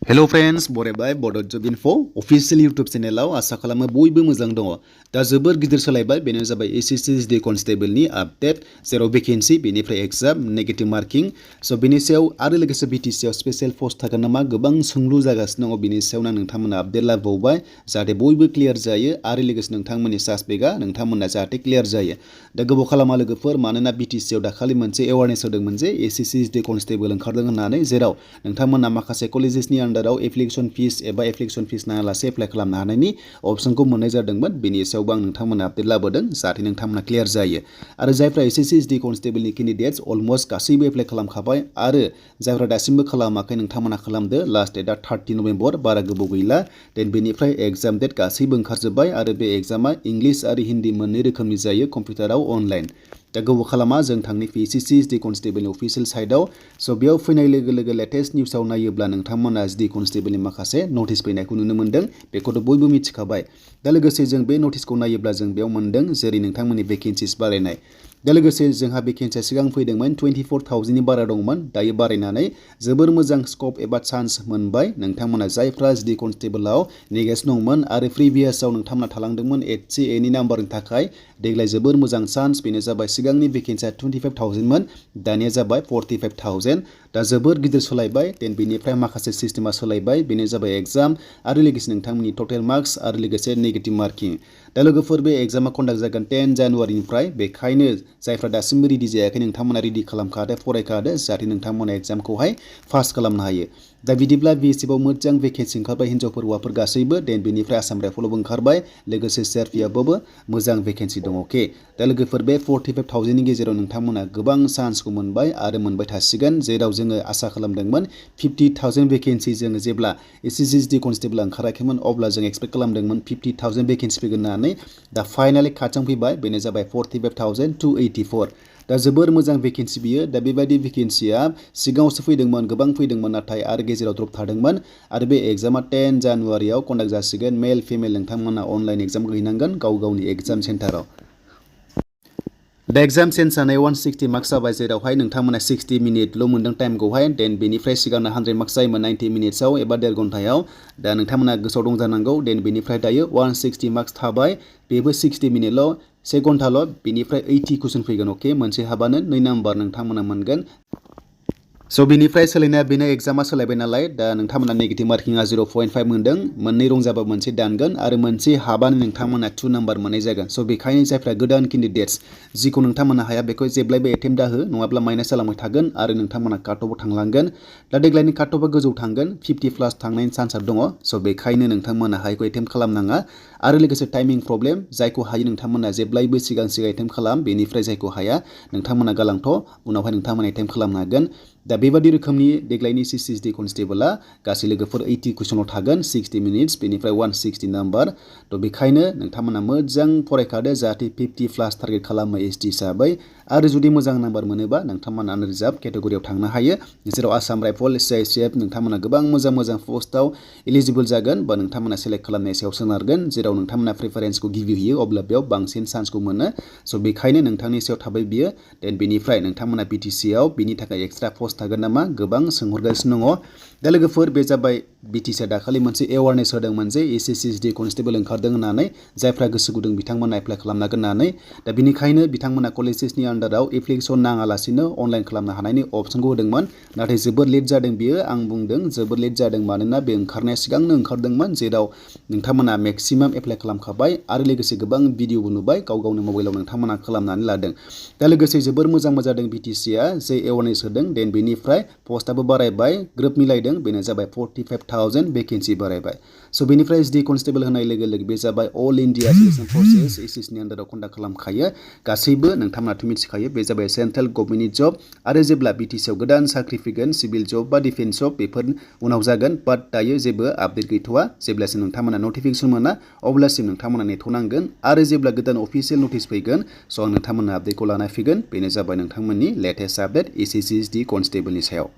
Hello friends, बरायबाय Bodo Job Info official YouTube channel आसा खालामो बयबो मोजां दङ। दा जोबोर गिदिर सोलायबाय बेनो जाबाय SSC GD Constable नि आपडेट जेराव vacancy बेनिफ्राय एग्जाम नेगेटिभ मार्किं सो बेनि सायाव आरो लोगोसे BTC आव स्पेशल पस्ट थागोन नामा गोबां सोंलु जागासिनो दङ बेनि सायावनो नोंथांमोना आपडेट लाबावबाय जाहाथे बयबो क्लियार जायो आरो लोगोसे नोंथांमोननि सासपेक्टआ नोंथांमोना जाहाथे क्लियार जायो। दा गोबाव खालामा लोगोफोर मानोना BTC आव दाखालि मोनसे एवारनेस होदोंमोन जे SSC GD Constable ओंखारदों होननानै जेराव नोंथांमोना माखासे कलेजेसनि आन्डाराव एप्लिकेशन फिस एबा एप्लिकेशन फिस नायालासे एप्लाइ खालामनो हानायनि अपसनखौ मोननाय जादोंमोन बेनि सायावबो आं नोंथांमोना आपडेट लाबोदों जाहाथे नोंथांमोना क्लियार जायो आरो जायफ्रा SSC GD Constable नि कैंडिडेट्स अलमोस्ट गासैबो एप्लाइ खालामखाबाय आरो जायफ्रा दासिमबो खालामाखै नोंथांमोना खालामदो लास्ट डेटआ 30 नभेम्बर बारा गोबाव गैला देन बेनिफ्राय एग्जाम डेट गासैबो ओंखारजोब्बाय आरो बे एग्जामा इंलिश आरो हिन्दी मोननै रोखोमनि जायो कम्पिउटाराव अनलाइन। दा गोबाव खालामा जों थांनि SSC GD Constable अफिशियेल साइटआव सो बेयाव फैनाय लोगो लोगो लेटेस्ट निउसाव नायोब्ला नोंथांमोना GD Constable नि माखासे नोटिस फैनायखौ नुनो मोनदों बेखौथ' बयबो मिथिखाबाय। दा लोगोसे जों बे नोटिसखौ नायोब्ला जों बेयाव मोनदों जेरै नोंथांमोननि वेकेन्सिस बारायनाय। दा लोगोसे जोंहा वेकेन्सिया सिगां फैदोंमोन 24,000 नि बारा दंमोन दायो बारायनानै जोबोर मोजां स्कोप एबा चान्स मोनबाय नोंथांमोना जायफ्रा GD Constable आव नेगासिनो दंमोन आरो प्रिभियासआव नोंथांमोना थालांदोंमोन 8CA नि नाम्बारनि थाखाय देग्लाय जोबोर मोजां चान्स बेनो जाबाय सिगांनि वेकेन्सिया 25,000 मोन दानिया जाबाय 45,000 दा जोबोर गिदिर सोलायबाय देन बेनिफ्राय माखासे सिस्टेमा सोलायबाय बेनो जाबाय एग्जाम आरो लोगोसे नोंथांमोननि टटेल मार्क्स आरो लोगोसे नेगेटिभ मार्किं। दा लोगोफोर बे एग्जामा कन्डाक्ट जागोन 10 जानुवारिनिफ्राय बेखायनो जायफ्रा दासिमबो रेडि जायाखै नोंथांमोना रेडि खालामखादो फरायखादो जाहाथे नोंथांमोना एग्जामखौहाय पास खालामनो हायो। दा बिदिब्ला BSF आव मोजां वेकेन्सि ओंखारबाय हिन्जावफोर हौवाफोर गासैबो देन बेनिफ्राय आसाम राइफलबो ओंखारबाय लोगोसे CRPFआवबो मोजां वेकेन्सि दङ अके। दा लोगोफोर बे 45,000 नि गेजेराव नोंथांमोना गोबां चान्सखौ मोनबाय आरो मोनबाय थासिगोन जेराव जोङो आसा खालामदोंमोन 50,000 वेकेन्सि जोङो जेब्ला SSC GD Constable ओंखाराखैमोन अब्ला जों एक्सपेक्ट खालामदोंमोन 50,000 वेकेन्सि फैगोन होननानै दा फाइनाली खाथियाव फैबाय बेनो जाबाय 45,284। दा जोबोर मोजां वेकेन्सि बियो दा बेबायदि वेकेन्सिया सिगाङावसो फैदोंमोन गोबां फैदोंमोन नाथाय आरो गेजेराव ड्रप थादोंमोन आरो बे एग्जामा 10 जानुवारियाव कन्डाक्ट जासिगोन मेल फिमेल नोंथांमोना अनलाइन एग्जाम हैनांगोन गाव गावनि एग्जाम सेन्टाराव। दा एग्जाम सेन्स जानाय 160 मार्क्स जाबाय जेरावहाय नोंथांमोना 60 मिनिटल' मोनदों टाइमखौहाय देन बेनिफ्राय सिगांनो 100 मार्क्स जायोमोन 90 मिनिट्सआव एबा 1.5 घन्टायाव दा नोंथांमोना गोसोआव दं जानांगौ देन बेनिफ्राय दायो 160 मार्क्स थाबाय बेबो 60 मिनिटल' 1 घन्टाल' बेनिफ्राय 80 कुइसन फैगोन अके मोनसे हाबानो 2 नाम्बार नोंथांमोना मोनगोन। सो बेनिफ्राय सोलायनाया बेनो एग्जामा सोलायबाय नालाय दा नोंथांमोना नेगेटिभ मार्किंआ 0.5 मोनदों मोननै रं जाबा मोनसे दानगोन आरो मोनसे हाबानो नोंथांमोना 2 नाम्बार मोननाय जागोन। सो बेखायनो जायफ्रा गोदान केन्डिडेट्स जिखौ नोंथांमोना हाया बेखौ जेब्लायबो एटेम्प्ट दाहो नङाब्ला माइनास जालांबाय थागोन आरो नोंथांमोना काटअफआव थांलांगोन। दा देग्लायनि काटअफआ गोजौ थांगोन 50+ थांनायनि चान्सआ दङ सो बेखायनो नोंथांमोना हायखौ एटेम्प्ट खालामनाङा आरो लोगोसे टाइमिं प्रब्लेम जायखौ हायो नोंथांमोना जेब्लायबो सिगां एटेम्प्ट खालाम बेनिफ्राय जायखौ हाया नोंथांमोना गालांथ' उनावहाय नोंथांमोना एटेम्प्ट खालामनो हागोन। दा बेबादि रोखोमनि देग्लायनि SSC GD Constable गासै लोगोफोर 80 कुइसनाव थागोन 60 मिनिट्स बेनिफ्राय 160 नाम्बार थ' बेखायनो नोंथांमोना मोजां फरायखादो जाहाथे 50+ टारगेट खालामो SD हिसाबै आरो जुदि मोजां नाम्बार मोनोबा नोंथांमोना आनरिजार्भ केटेगरियाव थांनो हायो जेराव आसाम राइफल CICF नोंथांमोना गोबां मोजां पस्टआव एलिजिबल जागोन बा नोंथांमोना सेलेक्ट खालामनाय सायाव सोनारगोन जेराव नोंथांमोना प्रिफारेन्सखौ गिबि होयो अब्ला बेयाव बांसिन चान्सखौ मोनो स' बेखायनो नोंथांनि सायाव थाबाय बियो देन बेनिफ्राय नोंथांमोना BTC आव बिनि थाखाय एक्सट्रा पस्ट थागोन नामा गोबां सोंहरगासिनो दङ। दा लोगोफोर बे जाबाय BTC आ दाखालि मोनसे एवारनेस होदोंमोन जे SSC GD Constable ओंखारदों होननानै जायफ्रा गोसो गुदुं बिथांमोना एप्लाइ खालामनांगोन होननानै दा बिनिखायनो बिथांमोना कलेजेसनि आन्डाराव एप्लिकेशन नाङालासिनो अनलाइन खालामनो हानायनि अपसनखौ होदोंमोन नाथाय जोबोर लेट जादों बियो आं बुंदों जोबोर लेट जादों मानोना बे ओंखारनाया सिगांनो ओंखारदोंमोन जेराव नोंथांमोना मेक्सिमाम एप्लाइ खालामखाबाय आरो लोगोसे गोबां भिडिअबो नुबाय गाव गावनि मबाइलाव नोंथांमोना खालामनानै लादों। दा लोगोसे जोबोर मोजां जादों BTC आ जे एवारनेस होदों देन बेनिफ्राय पस्टआबो बारायबाय ग्रोब मिलायदों बेनो जाबाय 45,000 वेकेन्सि बारायबाय। स' बेनिफ्राय GD Constable होनाय लोगो लोगो बे जाबाय all India selection process SSC नि आन्डाराव कन्डाक्ट खालामखायो गासैबो नोंथांमोनाथ' मिथिखायो बे जाबाय सेन्ट्रेल गभर्नमेन्टनि जब आरो जेब्ला BTC आव गोदान साख्रि फैगोन सिभिल जब बा डिफेन्स जब बेफोर उनाव जागोन बाट दायो जेबो आपडेट गैथ'वा जेब्लासिम नोंथांमोना नटिफिकेसन मोना अब्लासिम नोंथांमोना नेथ'नांगोन आरो जेब्ला गोदान अफिसियेल नटिस फैगोन स' आं नोंथांमोना आपडेटखौ लाना फैगोन बेनो जाबाय नोंथांमोननि latest update SSC GD Constable नि सायाव।